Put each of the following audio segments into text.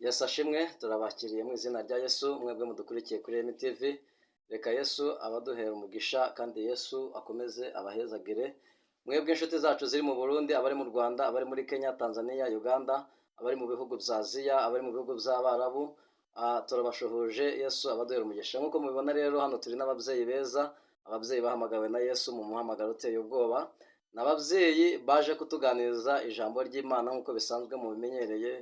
Yesu ashimwe. Turabakiriye mu izina rya Yesu, mwebwe mudukurikiye kuri MTV. Reka Yesu abaduhera umugisha kandi Yesu akomeze abahezagire. Mwebwe inshuti zacu ziri mu Burundi, abari mu Rwanda, abari muri Kenya, Tanzania, Uganda, abari mu bihugu bya Aziya, abari mu bihugu by'Abarabu, turabashuhuje. Yesu abaduhera umugisha. Nk'uko mubibona rero, hano turi n'ababyeyi beza, ababyeyi bahamagawe na Yesu mu muhamagaro uteye ubwoba. Ni ababyeyi baje kutuganiriza ijambo ry'Imana nk'uko bisanzwe mubimenyereye.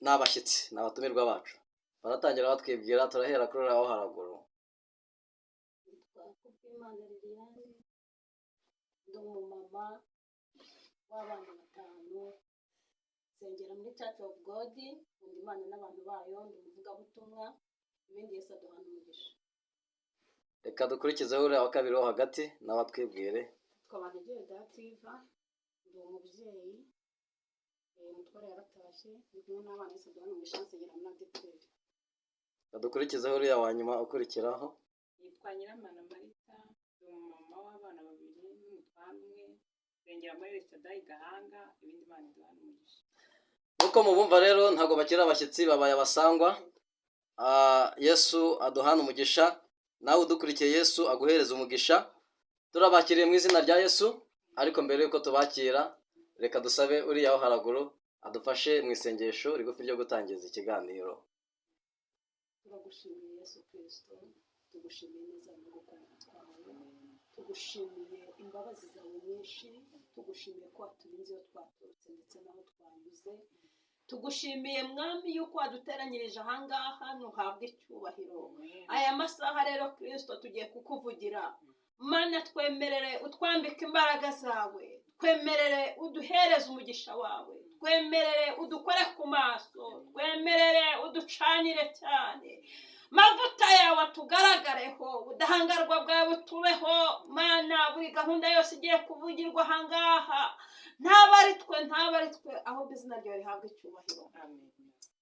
Ni abashyitsi, ni abatumirwa bacu. Baratangira batwibwira. Turahera kuri aho haraguru. Nitwa Kubwimana Liliane, ndi umumama w'abana batanu, nsengera muri Church of God, nkunda Imana n'abantu bayo, ndi umuvugabutumwa. Ibindi Yesu aduhana umugisha. Reka dukurikizeho uriya wa kabiri wo hagati, nawe atwibwire. Nitwa Bantegeye Dativa, ndi umubyeyi, umutware yaratashye, ndi kumwe n'abana. Yesu aduhana umugisha. Nsengera muri ADEPR. Reka dukurikizeho uriya wa nyuma ukurikiraho. Yitwa Nyiramana Marita, ndi umumama w'abana babiri n'umutware umwe, nsengera muri Elishadayi Gahanga. Ibindi Imana iduhana umugisha. Nk'uko mubumva rero, ntabwo bakiri abashyitsi, babaye abasangwa. Yesu aduhana umugisha. Nawe udukurikiye, Yesu aguhereza umugisha. Turabakiriye mu izina rya Yesu. Ariko mbere y'uko tubakira, reka dusabe uriya wo haraguru adufashe mu isengesho rigufi ryo gutangiza ikiganiro. Turagushimiye Yesu Kirisito, tugushimiye neza no gukunda kwawe, tugushimiye imbabazi zawe nyinshi, tugushimiye ko waturinze iyo twaturutse ndetse n'aho twanyuze. Tugushimiye, Mwami, yuko waduteranyirije ahangaha. Ntuhabwe icyubahiro. Aya masaha rero, Kirisito, tugiye kukuvugira. Mana, twemerere utwambike imbaraga zawe, twemerere uduhereze umugisha wawe, twemerere udukore ku maso, twemerere uducanire cyane mavuta yawe atugaragareho, ubudahangarwa bwawe butubeho. Mana, buri gahunda yose igiye kuvugirwa ahangaha, ntaba ari twe, ntaba ari twe, ahubwo izina ryawe rihabwa icyubahiro. Amen.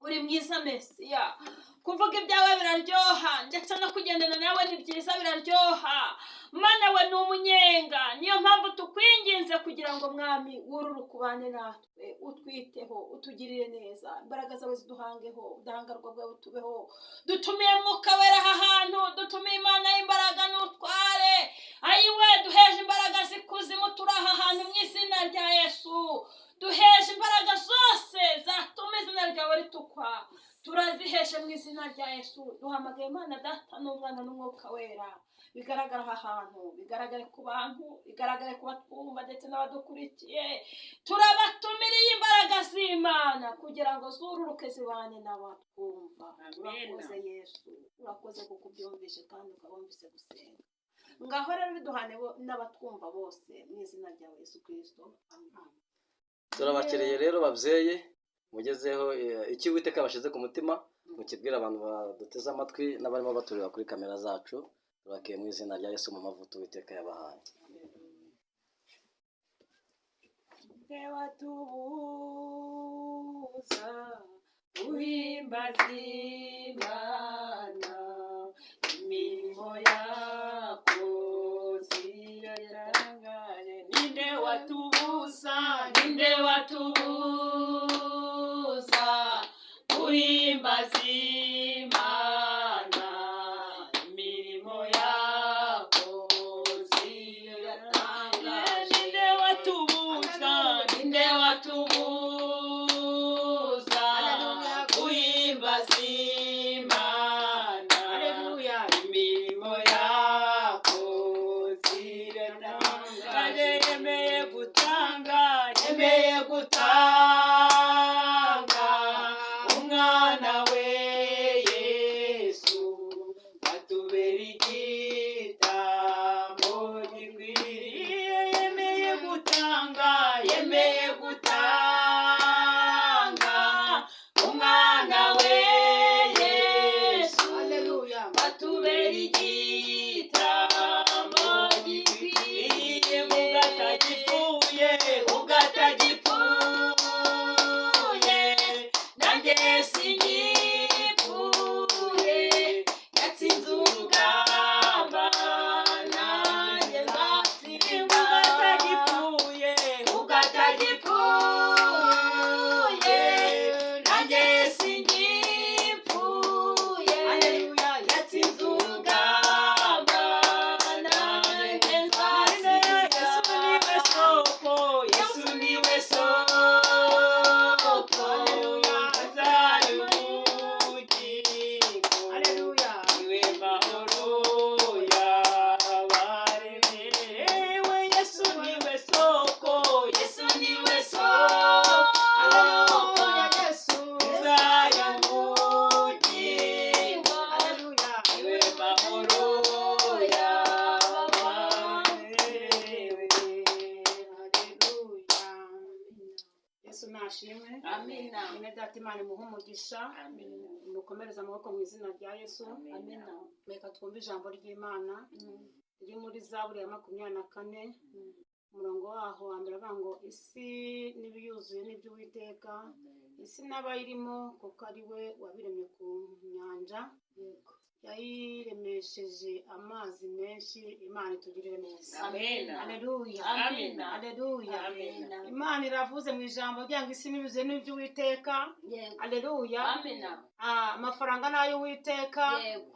Uri mwiza, Mesiya. Kuvuga ibyawe biraryoha, ndetse no kugendana nawe ni byiza, biraryoha. Mana we, ni umunyenga. Niyo mpamvu tukwinginze kugira ngo, Mwami, wururuke ubane natwe, utwiteho, utugirire neza, imbaraga zawe ziduhangeho, ubudahangarwa bwawe butubeho. Dutumiye Mwuka Wera aha hantu, dutumiye Imana y'imbaraga n'utware. Ayiwe, duheje imbaraga z'ikuzimu turi aha hantu mu izina rya Yesu. Duheje imbaraga zose zatuma izina ryawe ritukwa, turaziheshe mu izina rya Yesu. Duhamagaye Imana Data n'Umwana n'Umwuka Wera. Bigaragara aha hantu, bigaragare ku bantu, bigaragare ku batwumva ndetse n'abadukurikiye. Turabatumiriye imbaraga z'Imana kugira ngo zururuke zibane n'abatwumva. Amen. Urakoze Yesu, urakoze kuko ubyumvishe kandi ukaba wumvise gusenga. Ngaho rero biduhane n'abatwumva bose mu izina rya Yesu Kirisito, amen. Turabakiriye rero, babyeyi. Mugezeho icyo Uwiteka bashyize ku mutima, mukibwire abantu baduteze amatwi n'abarimo batureba kuri kamera zacu. Turabakiye mu izina rya Yesu, mu mavuta Uwiteka yabahaye. Nde watubuza guhimbaza Imana? Imirimo yako ziratangaje. Ninde watubuza, ninde watubuza guhimbaza Imana? Imirimo yako ziratangaje. Ninde watubuza, ninde watubuza guhimbaza Imana? Imirimo yako ziratangaje. Yemeye gutanga, yemeye gutanga umwana we Yesu, atubera igitambo gikwiriye. Yemeye gutanga, yemeye gutanga umwana we Yesu, atubera igitambo gikwiriye. Ubwo atagipfuye, ubwo Yesu nashimwe. Amina. Mwene data, Imana imuhe umugisha. Amina. Mukomereze amaboko mu izina rya Yesu. Amina. Reka twumve ijambo ry'Imana riri muri Zaburi ya 24, umurongo waho wa mbere, avuga ngo: "Isi n'ibiyuzuye n'iby'Uwiteka, isi n'abayirimo, kuko ari we wabiremye ku nyanja, yayiremesheje amazi menshi." Imana itugirire neza. Amina. Aleluya. Amina. Aleluya. Amina. Imana iravuze mu ijambo ryayo ngo isi n'ibiyuzuye n'iby'Uwiteka. Aleluya. Amina. Amafaranga ni ay'Uwiteka.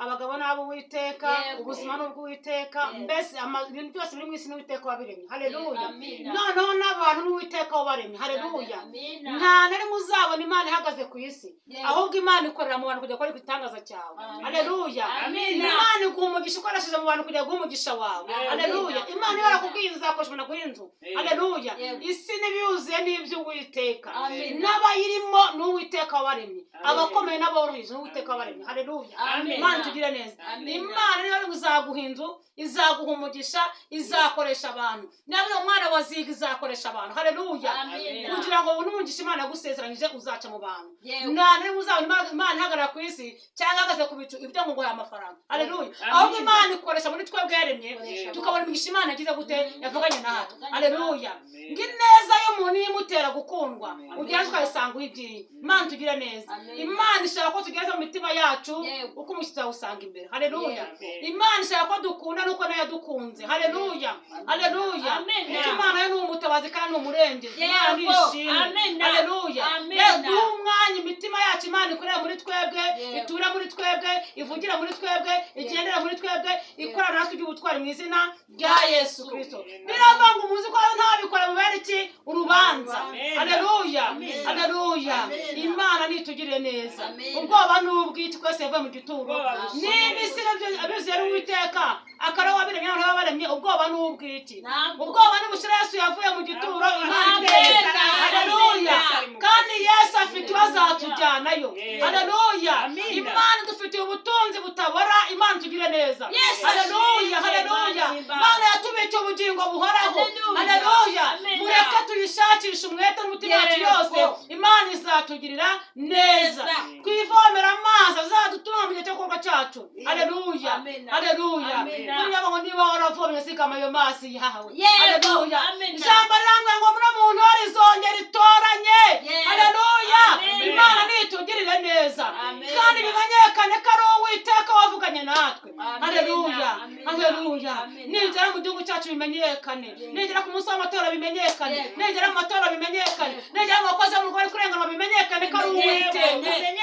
Abagabo ni ab'Uwiteka. Ubuzima ni ubw'Uwiteka. Mbese ibintu byose biri mu isi n'Uwiteka wabiremye. Haleluya. Amina. Noneho n'abantu n'Uwiteka wabaremye. Haleluya. Amina. Nta na rimwe uzabona Imana ihagaze ku isi, ahubwo Imana ikorera mu bantu kujya gukora igitangaza cyawe. Amen. Haleluya. Amina. Imana iguha umugisha ukoresheje mu bantu kugira guha umugisha wawe. Amen. Haleluya. Imana iba yarakubwiye izakoresha umuntu aguha inzu. Amen. Haleluya. Isi n'ibiyuzuye n'iby'Uwiteka, Amen. n'abayirimo n'Uwiteka wabaremye. Amen. Abakomeye n'aboroheje n'Uwiteka wabaremye. Haleluya. Amen. Imana itugire neza. Amen. Imana niba izaguha inzu, izaguha umugisha, izakoresha abantu. Niba uri umwana wa ziga, izakoresha abantu. Haleluya. Amina. Kugira ngo ubone umugisha Imana yagusezeranyije, uzaca mu bantu. Nta n'imwe uzabona Imana ihagarara ku isi cyangwa ihagaze ku bicu ibyo ngo nguhaye amafaranga. Haleluya. Amen. Ahubwo Imana ikoresha muri twebwe yaremye, Ikoresha tukabona imigisha Imana yagize gute, yavuganye natwe. Yavuganye. Haleluya. Amen. Ngo ineza y'umuntu iyo imutera gukundwa, Amen. ugera tukayisanga aho igiye. Imana tugire neza. Amen. Imana ishaka ko tugeza mu mitima yacu uko umushyitsi awusanga imbere. Haleluya. Amen. Imana ishaka ko dukunda nuko nayo yadukunze. Haleluya, haleluya. Amen. Kuko Imana yo ni umutabazi kandi ni umurengezi. Imana nishimwe. Amen. Haleluya. Amen. Rero duhe umwanya imitima yacu Imana ikorera muri twebwe, iture muri twebwe, ivugira muri twebwe, igendera muri twebwe, ikorana natwe iby'ubutwari mu izina rya Yesu Kristo. Biravuga ngo umuzi ko ntabikora mubere iki? Urubanza. Amen. Haleluya. Amen. Haleluya. Amen. Imana nitugirire neza. Amen. Ubwoba ni ubw'iki? Twese yavuye mu gituro. Ubwoba Niba isi abizuye ari Uwiteka akaba wabiremye, noneho wabaremye, ubwoba ni ubw'iki? Ntabwo. Ubwoba nibushira Yesu yavuye mu gituro. Imana Amen. itugirire. Haleluya. Amen. Kandi Yesu afite ibazatujyanayo. Amen. Haleluya. Amen. Imana idufitiye ubutunzi butabora. Imana tugire neza. Yesu Haleluya. ashimwe. Haleluya. Imana Imana yatubikiye ubugingo buhoraho. Haleluya. Haleluya. Amen. Mureke tuyishakishe umwete n'umutima wacu Yego. yose, Imana izatugirira neza. Neza. Twivomera amazi azadutunga mu gihe cyo gikorwa cyacu. Haleluya. Amen. Haleluya. Amen. Buriya ngo niba waravomye, zigama ayo mazi yawe. Yego. Haleluya. Amen. Ijambo rirambwira ngo muno muntu rizongera itoranye. Yego. Haleluya. Amen. Imana nitugirire neza. Amen. Kandi bimenyekane ko ari Uwiteka wavuganye natwe. Amen. Haleluya. Amen. Haleluya. Amen. Nigera mu gihugu cyacu bimenyekane, nigera ku munsi w'amatora bimenyekane, nigera mu matora bimenyekane, nigera mu bakozi bo mu rugo bari kurenganwa bimenyekane ko ari Uwiteka.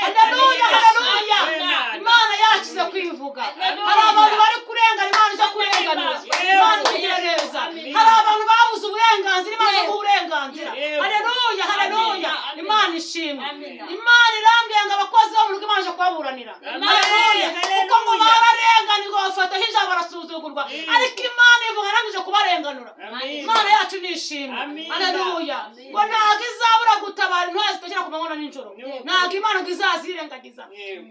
Haleluya, haleluya. Imana yacu ize kwivuga. Hari abantu bari kurengana, Imana ize kurenganura. Imana itugire neza. Hari abantu babuze uburenganzira, Imana ize guha uburenganzira. Haleluya, haleluya. Imana ishimwe. Amen. Imana irambwiye ngo abakozi bo mu rugo Imana ije kubaburanira. Haleluya. Kuko ngo bararenganirwa, bafataho ijambo, barasuzugurwa, ariko Imana ivuga narangije kubarenganura. Imana yacu ni ishimwe. Amen. Haleluya. Amen. Ngo ntabwo izabura gutabara intwari zitakira ku manywa na nijoro. Ntabwo Imana ngo izazirengagiza.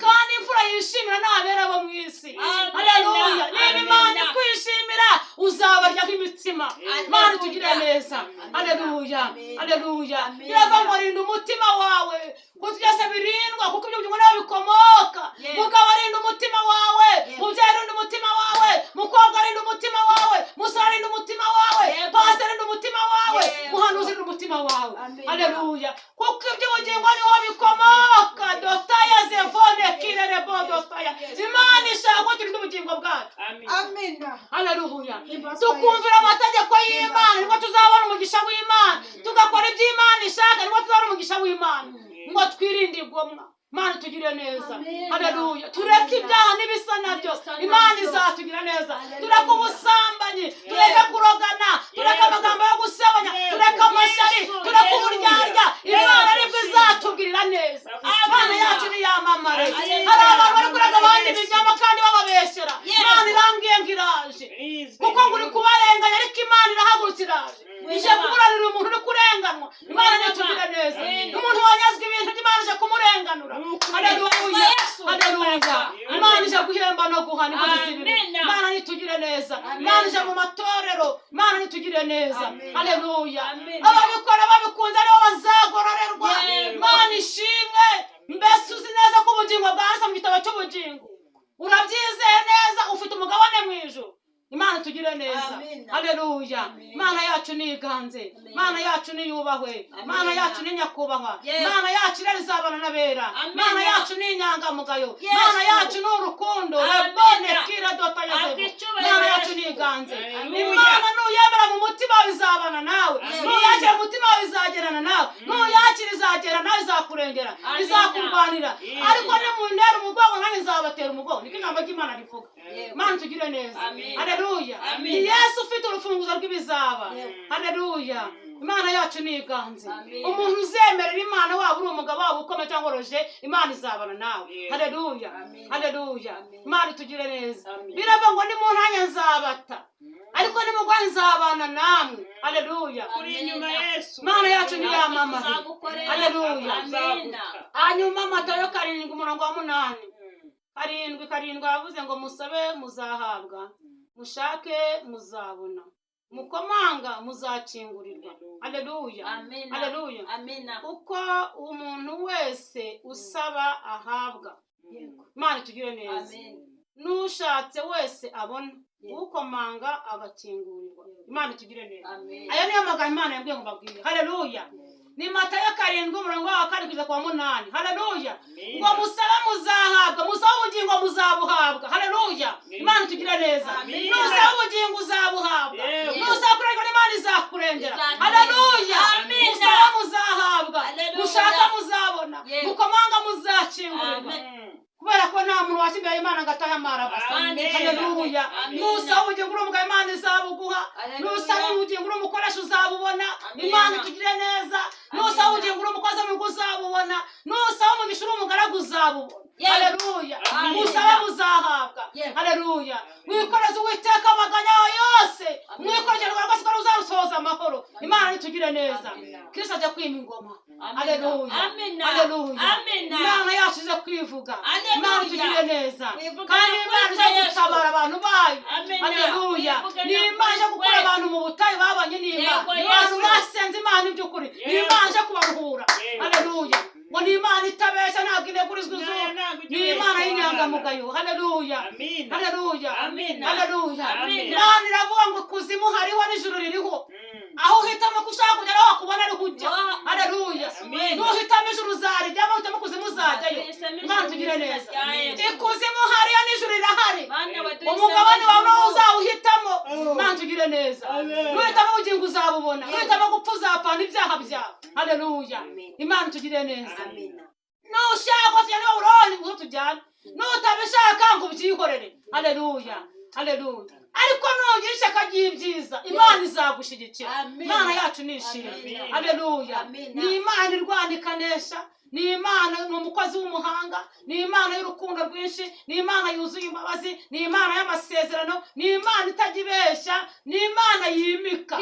Kandi imfura yishimira n'abera bo mu isi. Amen. Haleluya. Niba Amen. Imana ikwishimira, uzabaryaho imitsima. Amen. Imana itugirire neza. Amen. Haleluya. Amen. Haleluya. Amen. Biravuga ngo rinda umutima wawe kuko byose birindwa, kuko ibyo byumva nawe bikomoka. Mugabo, rinda umutima wawe. Mubyeyi, rinda umutima wawe. Mukobwa, rinda umutima wawe. Musore, rinda umutima wawe. Pastor, rinda umutima wawe. Muhanuzi, rinda umutima wawe. Amen. Haleluya. Kuko iby'ubugingo niho bikomoka. Dotaya zevone kirere bodotaya. Imana ishaka ko turinda ubugingo bwacu. Amina. Haleluya. Tukumvira amategeko y'Imana, nibwo tuzabona umugisha w'Imana. Tugakora ibyo Imana ishaka, nibwo tuzabona umugisha w'Imana. Ngo twirinde igomwa. Imana tugire neza. Amen. Haleluya. Tureke ibyaha n'ibisa nabyo, N'ibisa nabyo. Imana izatugira neza. Tureke ubusambanyi, tureke kurogana, tureke amagambo yo gusebanya, tureke amashyari, tureke uburyarya. Imana nibwo izatugirira neza. Imana yacu niyamamare. Hari abantu bari kurega abandi ibinyoma kandi bababeshyera. Imana irambwiye ngo iraje, kuko ngo uri kubarenganya, ariko Imana irahagurutse, iraje, ije kuburanira umuntu uri kurenganwa. Imana nitugire neza. Umuntu wanyazwe ibintu by'Imana ije kumurenganura. Haleluya, haleluya. Imana ije guhemba no guhana inkozi z'ibibi. Amen. Imana nitugire neza. Imana ije mu matorero. Imana nitugire neza. Haleluya. Amen. Ababikora babikunze aribo bazagororerwa. niganze. Amen. Mana yacu niyubahwe. Amen. Mana yacu ni nyakubahwa. Yego. Mana yacu irera izabana n'abera. Amen. Mana yacu ni inyangamugayo. Yesu. Mana yacu ni urukundo. Amen. Rebone kira dota Ahabwe yazebu. icyubahiro Mana yacu Yesu. niganze. Hallelujah. Imana nuyemera mu mutima wawe izabana nawe. Amen. Nuyakira mu mutima wawe izagerana nawe. Nuyakira izagera nawe, izakurengera, Amen. izakurwanira. Amen. Ariko nimuntera umugongo, nanjye nzabatera umugongo, niko ijambo ry'Imana rivuga. Yego. Imana tugire neza. Amen. Haleluya. Amen. Ni Yesu ufite urufunguzo rw'ibizaba. Yego. Haleluya. Imana yacu niganze. Amen. Umuntu uzemerera Imana, waba uri umugabo, waba ukomeye cyangwa woroheje, Imana izabana nawe. Yego. Haleluya. Amen. Haleluya. Amen. Imana itugire neza. Amen. Biravuga ngo nimuntanya nzabata, ariko nimugwa nzabana namwe. Haleluya. Uri inyuma Yesu. Imana yacu niyamamare. Tuzagukorera. Haleluya. Amina. Hanyuma Matayo 7 umurongo wa 8, 7 7, yavuze ngo: "Musabe muzahabwa, mushake muzabona, mukomanga muzakingurirwa." Haleluya. Amina. Haleluya. Amina. Kuko umuntu wese usaba ahabwa. Yego. Imana itugire neza. Amen. N'ushatse wese abona, Yego. ukomanga agakingurirwa. Imana itugire neza. Amen. Ayo niyo magambo Imana yambwiye ngo mbabwire. Haleluya. Ni Matayo 7 umurongo wa 7 kugeza ku wa 8. Haleluya. Ngo musabe muzahabwa, musabe ubugingo muzabuhabwa. Haleluya. Imana itugire neza. Amen. Nusaba ubugingo uzabuhabwa. Yego. Nusaba kurengerwa n'Imana izakurengera. Izakurengera. Haleluya. Amen. Musaba muzahabwa, Haleluya. mushaka muzabona, Yego. mukomanga muzakingurirwa. Amen. Kubera ko nta muntu waca imbere y'Imana ngo atahe amara. Amen. Haleluya. Amen. Nusaba ubugingo uri umugabo, Imana izabuguha. Haleluya. Nusaba ubugingo uri umukoresha, uzabubona. Amen. Imana itugire neza. Nusaba ubugingo uri umukozi w'umugo, uzabubona. Nusaba umugisha uri umugaragu, uzabubona. Yego. Haleluya. Amen. Musabe muzahabwa. Yego. Haleluya. Wikoreze Uwiteka amaganya yawe yose, Amen. mwikorere rwose ko uzarusohoza amahoro. Imana nitugire neza. Amen. Kristo ajya kwima ingoma. Amen. Haleluya. Amen. Haleluya. Amen. Imana yacu ize kwivuga. Haleluya. Imana itugire neza. Wivuga Kandi na Imana ize Kristo Yesu. gutabara abantu bayo. Amen. Haleluya. Wivuga Ni na Imana ije gukura Kristo. abantu mu butayu babanye n'Imana. Yego, Abantu Yesu. basenze Imana iby'ukuri, ni Yego. Imana ije kubaruhura. Yego. Haleluya. Ngo ni Imana itabeshya, ntabwo inegurizwa Nayo izuba. ntabwo ijya Ni Imana ibeshya. y'inyangamugayo. Haleluya. Amina. Haleluya. Amina. Haleluya. Amina. Imana iravuga ngo ikuzimu hariho n'ijuru ririho. Aho uhitamo ko ushaka kugera aho wakubona ariho ujya. Haleluya. Amen. Nuhitamo ijuru uzarijyamo, uhitamo ikuzimu uzajyayo. Duhisemo ijuru Imana tugire mu izina neza. rya Yesu. Ikuzimu hariyo n'ijuru rirahari. Mana we, duhisemo Umugabane wawe nawo ijuru. uzawuhitamo. Oh. Imana tugire neza. Amen. Nuhitamo ubugingo uzabubona, Yego. nuhitamo gupfa uzapfana ibyaha byawe. Haleluya. Amen. Imana tugire neza. Amina. Nushaka ko tujyana i Babuloni uzo tujyane, nutabishaka ngo ubyihorere. Haleluya, haleluya. Ariko nugira ishyaka ry'ibyiza, Imana izagushyigikira. Amen. Imana yacu nishimwe. Amen. Haleluya. Amen. Ni Imana irwana ikanesha, ni Imana, ni umukozi w'umuhanga, ni Imana y'urukundo rwinshi, ni Imana yuzuye imbabazi, ni Imana y'amasezerano, ni Imana itajya ibeshya, ni Imana yimika,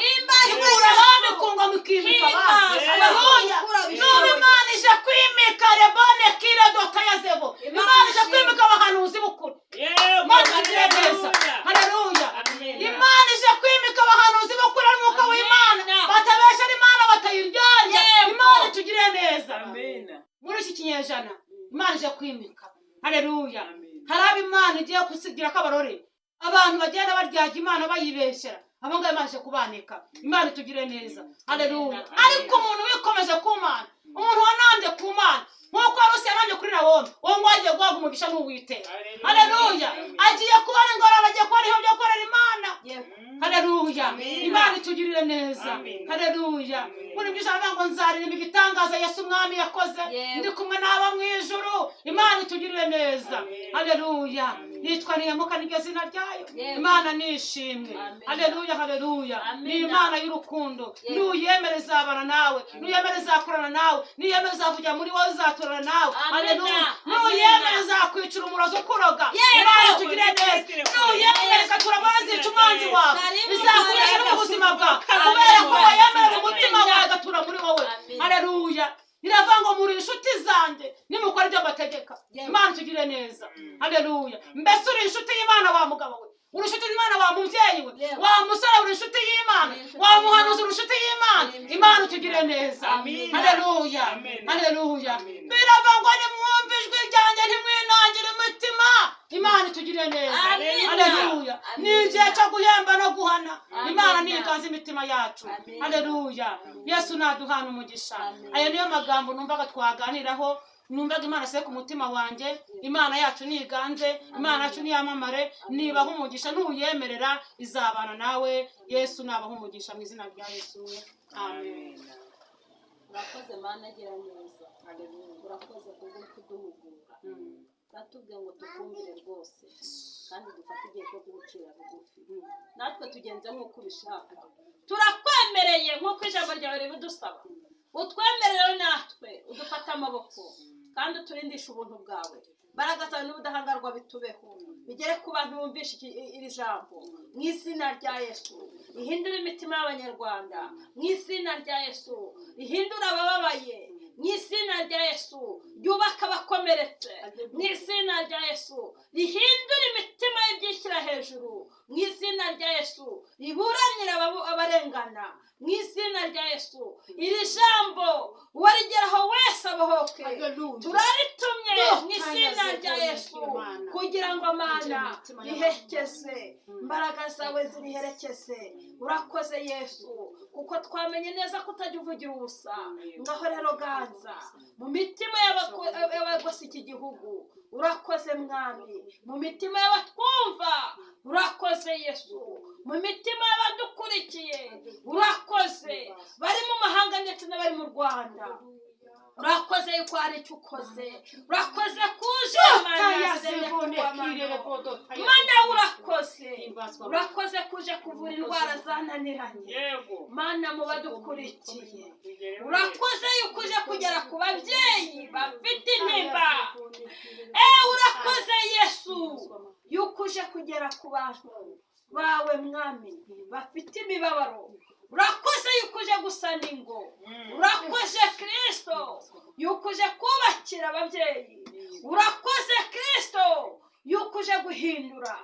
ikura abami ku ngoma ikimika abandi. Himbaza. Haleluya. Nuba Imana ije kwimika rebone kire dota ya zebo. Imana ije kwimika abahanuzi b'ukuri. Yego. Imana itugire neza. Haleluya. Haleluya. Amen. Imana ije kwimika abahanuzi b'ukuri ari umwuka w'Imana, Amen. batabeshera Imana, batayiryarya. Yego. Imana itugire neza. Amen. Muri iki kinyejana Imana ije kwimika. Haleluya. Amen. Hari abo Imana igiye kusigira ko abarore, abantu bagenda baryarya Imana bayibeshyera, abo ngabo Imana ije kubanika. Imana itugire neza. Haleluya. Ariko umuntu wikomeje ku Mana, umuntu wanambye ku Mana nk'uko Rusi yanambye kuri Nawomi, uwo nguwo agiye guhabwa umugisha n'Uwiteka. Haleluya. Agiye kubona ingorane, agiye kubona ibyo gukorera Imana. Yego. Haleluya. Amen. Imana itugirire neza. Amen. Haleluya. Amen. Muri byinshi aravuga ngo nzaririmba igitangaza Yesu umwami yakoze, Yego. ndi kumwe n'abo mu ijuru. Imana itugirire neza. Amen. Haleluya. Amen. Yitwa Niyamuka, niryo zina ryayo. Yego. Imana nishimwe. Amen. Haleluya, haleluya. Amen. Ni Imana y'urukundo. Yego. Nuyemere izabana nawe, nuyemere izakorana nawe, nuyemere izavugira muri wowe, izaturana nawe. Amen. Haleluya. Amen. Nuyemere izakwicira umurozi ukuroga. Yego. Imana itugirire neza. Nuyemere ikatura amazi umwanzi wawe, Karibu. izakoresha no mu buzima bwawe, Amen. kubera ko wayemera mu mutima wawe agatura muri wowe. Amen. Haleluya. Iravuga ngo muri inshuti zanjye nimukora ibyo mbategeka. Yego. Imana itugire neza. Haleluya. Mbese uri inshuti y'Imana wa mugabo we? Uri inshuti y'Imana wa mubyeyi we? Yego. Wa musore, uri inshuti y'Imana? Uri inshuti Wa muhanuzi, y'Imana. uri inshuti y'Imana? Uri inshuti. Imana itugire neza. Amen. Haleluya. Amen. Haleluya. Amen. Biravuga ngo nimwumve ijwi ryanjye, ntimwinangire imitima. Imana itugirire neza. Amina. Haleluya. Ni igihe cyo guhemba no guhana. Amina. Imana niganze imitima yacu. Amina. Haleluya. Yesu naduhana umugisha. Amina. Ayo niyo magambo numvaga twaganiraho, numvaga Imana se ku mutima wanjye. Imana yacu niganze, Imana yacu niyamamare, nibaha umugisha, nuyemerera izabana nawe. Yesu nabaha umugisha mu izina rya Yesu, amen. Urakoze Mana, agira neza. Urakoze kubwo kuduhugura. Uratubwiye ngo tukumvire rwose kandi dufate igihe cyo kugucira bugufi, natwe tugenze nk'uko ubishaka. Turakwemereye nk'uko ijambo ryawe ribidusaba. Utwemerere natwe, udufate amaboko kandi uturindishe ubuntu bwawe. Imbaraga zawe n'ubudahangarwa bitubeho, bigere ku bantu bumvishe iri jambo mu izina rya Yesu. Rihindure imitima y'Abanyarwanda mu izina rya Yesu, rihindure abababaye mu izina rya Yesu, ryubake abakomeretse mu izina rya Yesu, rihindure imitima y'ibyishyira hejuru mu izina rya Yesu, riburanire abarengana mu izina rya Yesu. Iri jambo uwarigeraho wese abohoke. Turaritumye mu izina rya Yesu kugira ngo Mana riherekeze, imbaraga zawe ziriherekeze. Urakoze Yesu, kuko twamenye neza ko utajya uvugira ubusa. Ngaho rero ganza mu mitima y'abagose iki gihugu. Urakoze Mwami, mu mitima y'abatwumva. Urakoze Yesu, mu mitima y'abadukurikiye. Urakoze, bari mu mahanga ndetse n'abari mu Rwanda. Urakoze yuko hari icyo ukoze. Urakoze kuje Mana, urakoze, urakoze kuje kuvura indwara zananiranye. Yego. Mana, mu badukurikiye, Tugereho. urakoze yuko uje kugera ku babyeyi bafite intimba. Urakoze Yesu yuko uje kugera ku bantu bawe Mwami bafite imibabaro. Urakoze yuko uje gusana ingo. Urakoze Kristo yuko uje kubakira ababyeyi. Urakoze Kristo yuko uje guhindura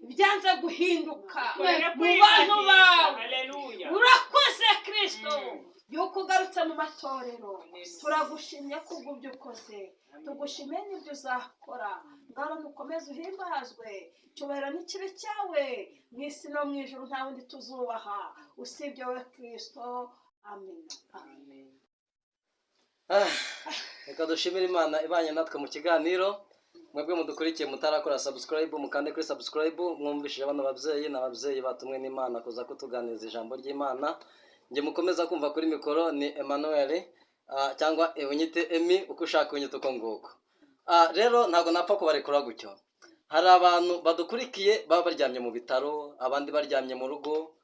ibyanze guhinduka mu bantu bawe. Haleluya. Urakoze Kristo yuko ugarutse mu matorero. Turagushimye kubw'ibyo ukoze, tugushimiye n'ibyo uzakora. Ngaho nukomeze uhimbazwe, cyubahiro n'ikibi cyawe mu isi no mu ijuru. Nta wundi tuzubaha usibye wowe Kristo. Amina. Amen. Ah, reka dushimire Imana ibanye natwe mu kiganiro. Mwebwe mudukurikiye mutarakora subscribe, mukande kuri subscribe. Mwumvishije bano babyeyi, ni ababyeyi batumwe n'Imana kuza kutuganiriza ijambo ry'Imana. Njye mukomeza kumva kuri mikoro ni Emmanuel, cyangwa unyite Emi, uko ushaka unyite uko nguko. Rero ntabwo napfa kubarekura gutyo. Hari abantu badukurikiye baba baryamye mu bitaro, abandi baryamye mu rugo.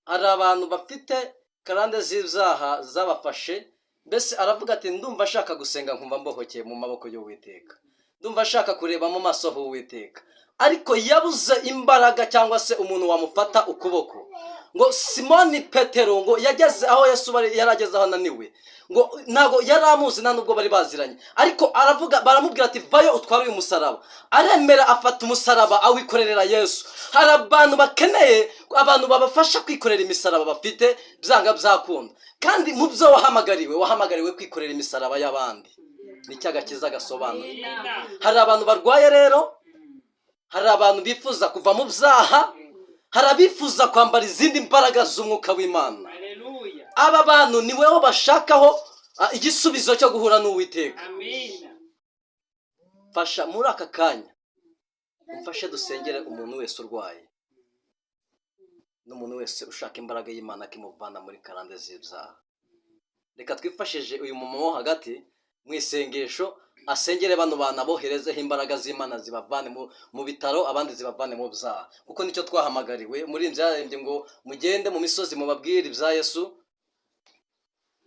Hari abantu bafite karande z'ibyaha zabafashe. Mbese aravuga ati: "Ndumva ashaka gusenga nkumva mbohokeye mu maboko y'Uwiteka, ndumva ashaka kureba mu maso h'Uwiteka," ariko yabuze imbaraga cyangwa se umuntu wamufata ukuboko. Ngo Simoni Petero ngo yageze aho Yesu yari ageze aho ananiwe, ngo ntabwo yari amuzi, nta nubwo bari baziranye, ariko aravuga, baramubwira ati: "Vayo utware uyu musaraba." Aremera, afata umusaraba awikorerera Yesu. Hari abantu bakeneye abantu babafasha kwikorera imisaraba bafite byanga byakunda, kandi mu byo wahamagariwe, wahamagariwe kwikorera imisaraba y'abandi. Ni cyo agakiza gasobanuye. Hari abantu barwaye rero, hari abantu bifuza kuva mu byaha, hari abifuza kwambara izindi mbaraga z'umwuka w'Imana. Haleluya. Aba bantu ni weho bashakaho igisubizo cyo guhura n'Uwiteka. Amina. Fasha muri aka kanya, umfashe dusengere umuntu wese urwaye n'umuntu wese ushaka imbaraga y'Imana akimuvana muri karande z'ibyaha. Reka twifashije uyu mumama wo hagati mu isengesho, asengere bano bantu, aboherezeho imbaraga z'Imana zibavane mu bitaro, abandi zibavane mu byaha, kuko nicyo twahamagariwe. Muri yaririmbye ngo mugende mu misozi mubabwire ibya Yesu.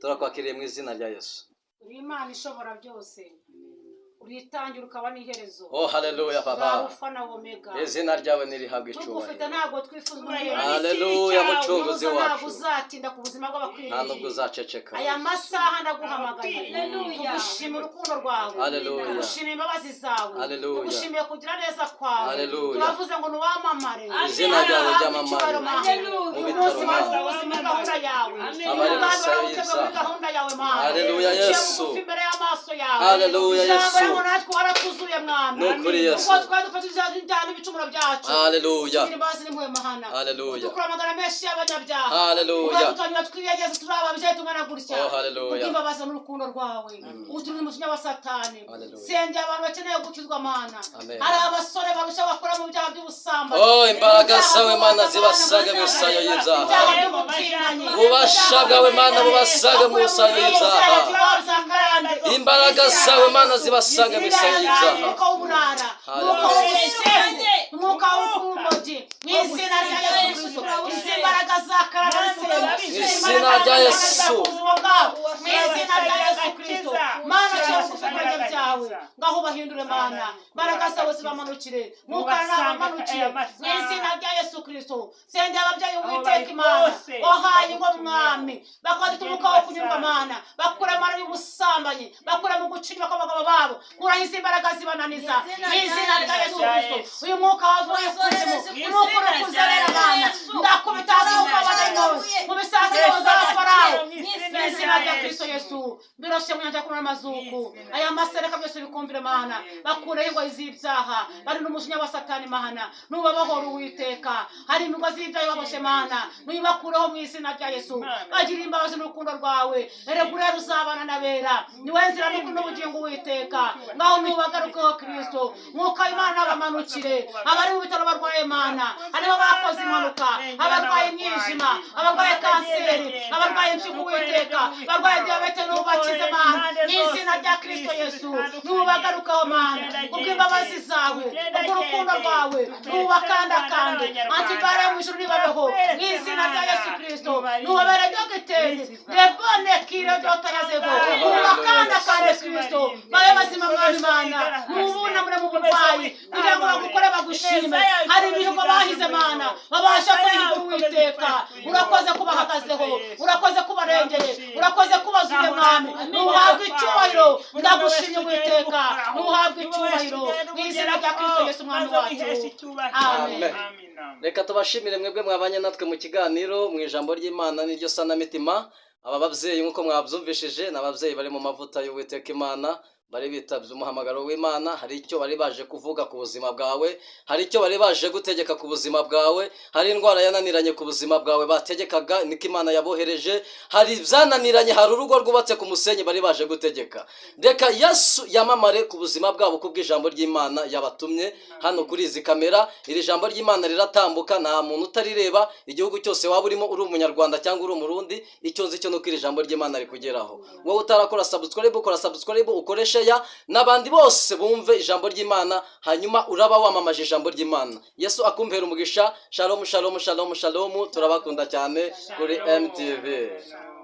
Turakwakiriye mu izina rya Yesu. Uri Imana ishobora byose, uritangira ukaba n'iherezo. Oh, haleluya papa. Alfa na Omega. Izina ryawe nirihabwa Tugufite icyubahiro. ntabwo twifuza. Haleluya, mucunguzi Ntabwo wacu. uzatinda ku buzima Nta nubwo bw'abakwiriye. uzaceceka. Aya masaha ndaguhamagaye. Haleluya. Tugushima urukundo rwawe. Haleluya. Tugushima imbabazi zawe. Haleluya. Tugushimiye kugira neza kwawe. Haleluya. Turavuze ngo nuwamamare. Izina ryawe ryamamare. Haleluya. Mu Uyu bitaro, munsi Mana. wari muri gahunda yawe. Amen. Abari Umugambi gusa warawuteguye muri y'ibyaha. gahunda yawe, Mana. Haleluya, Uciye Yesu. bugufi imbere y'amaso maso yawe. Haleluya, Ijambo Yesu. ryawe natwe waratuzuye, Mwami, Ni ukuri, Yesu. kuko twari dufite ibyaha n'ibicumuro byacu. Haleluya. Tugira imbabazi n'impuhwe, Mana. Haleluya. Udukura amagana menshi y'abanyabyaha. Haleluya. Uradutanyura twiyegeze turi ababyeyi tungana gutya. Oh, haleluya. Kubw'imbabazi n'urukundo rwawe uturinde umujinya wa Satani. Haleluya. Sengera abantu bakeneye gukizwa, Mana. Amen. Hari abasore barushya bakora mu byaha by'ubusambanyi. Oh, imbaraga Ibyaha zawe, Mana, by'ububata, zibasaga Mana, mu isayo y'ibyaha. ibyaha by'ubutinganyi. Ububasha bwawe, Mana, bubasaga mu isayo y'ibyaha. Imbaraga zawe, Mana, zibasaga mu isayo y'ibyaha. Umwuka w'uburara, umwuka w'ubusinzi, umwuka w'urumogi, mu izina rya Yesu Kristo, izi mbaraga za karara. Mu izina rya Yesu. Ubuzima bwabo, mu izina rya Yesu Kristo, Mana, cyo bugufi ibirenge byawe, ngaho ubahindure, Mana. Mbaraga zawe zibamanukire, mwuka nabamanukire, mu izina rya Yesu Kristo. Sengera ababyeyi, Uwiteka Imana, wahaye ingo, Mwami, bakadita umwuka wo kunyurwa, Mana. Bakure, Mana, y'ubusambanyi, bakure mu gucinywa kw'abagabo babo. Kuraho izi mbaraga zibananiza, mu izina rya Yesu Kristo. Uyu mwuka wavuye kuzimu, umwuka uri kuzerera, Mana, ndakubita hasi umwuka w'abadayimoni mu bisaziro za Farawo, mu izina rya Kristo Yesu. Biroshe mu nyanja kumwe n'amazuku, aya masereka byose bikumvire, Mana. Bakureho ingoyi z'ibyaha, bari n'umujinya wa Satani, Mana, nubabahora, Uwiteka. Hari imigozi y'ibyaha baboshe, Mana, nuyibakureho mu izina rya Yesu. Bagira imbabazi n'urukundo rwawe. Erega urera uzabana n'abera, niwe nzira n'ukuri n'ubugingo, Uwiteka. Ngaho nubagarukeho, Kristo. Mwuka w'Imana nabamanukire. Abari mu bitaro barwaye, Mana, harimo abakoze impanuka, abarwaye imyijima, abarwaye kanseri, abarwaye impyiko, Uwiteka, abarwaye diyabete, nubakize, Mana, mu izina rya Kristo Yesu. Nubagarukeho, Mana, kubw'imbabazi zawe, kubw'urukundo rwawe, nubakandakande. Antibare mu ijuru nibabeho, mu izina rya Yesu Kristo. Nubabere dogiteri rebone kire dotarazevo, nubakandakande, Kristo, babe bazima, Mwami Mana. Nubunamure mu burwayi kugira ngo bagukore bagushime. Hari imihigo bahize, Mana, babasha kwihigura, Uwiteka. Urakoze kubahagazeho, urakoze kubarengeye, urakoze kubazuye, Mwami. Nuhabwe icyubahiro. Ndagushimye, Uwiteka. Nuhabwe icyubahiro mu izina rya Kristo Yesu Umwami wacu, amen. Reka tubashimire mwebwe mwabanye natwe mu kiganiro. Mu ijambo ry'Imana niryo sanamitima. Aba babyeyi, nk'uko mwabyumvishije, ni ababyeyi bari mu mavuta y'Uwiteka Imana, bari bitabye umuhamagaro w'Imana. Hari icyo bari baje kuvuga ku buzima bwawe, hari icyo bari baje gutegeka ku buzima bwawe. Hari indwara yananiranye ku buzima bwawe bategekaga, niko Imana yabohereje. Hari ibyananiranye, hari urugo rwubatse ku musenyi bari baje gutegeka. Reka Yesu yamamare ku buzima bwabo kubw'ijambo ry'Imana yabatumye hano kuri izi kamera. Iri jambo ry'Imana riratambuka, nta muntu utarireba. Igihugu cyose waba urimo, uri Umunyarwanda cyangwa uri Umurundi, icyo nzi cyo nuko iri jambo ry'Imana rikugeraho. Wowe utarakora subscribe, ukora subscribe, ukoreshe share n'abandi bose bumve ijambo ry'Imana, hanyuma uraba wamamaje ijambo ry'Imana. Yesu akumpera umugisha. Shalom, shalom, shalom, shalom. Turabakunda cyane kuri MTV. Shalom.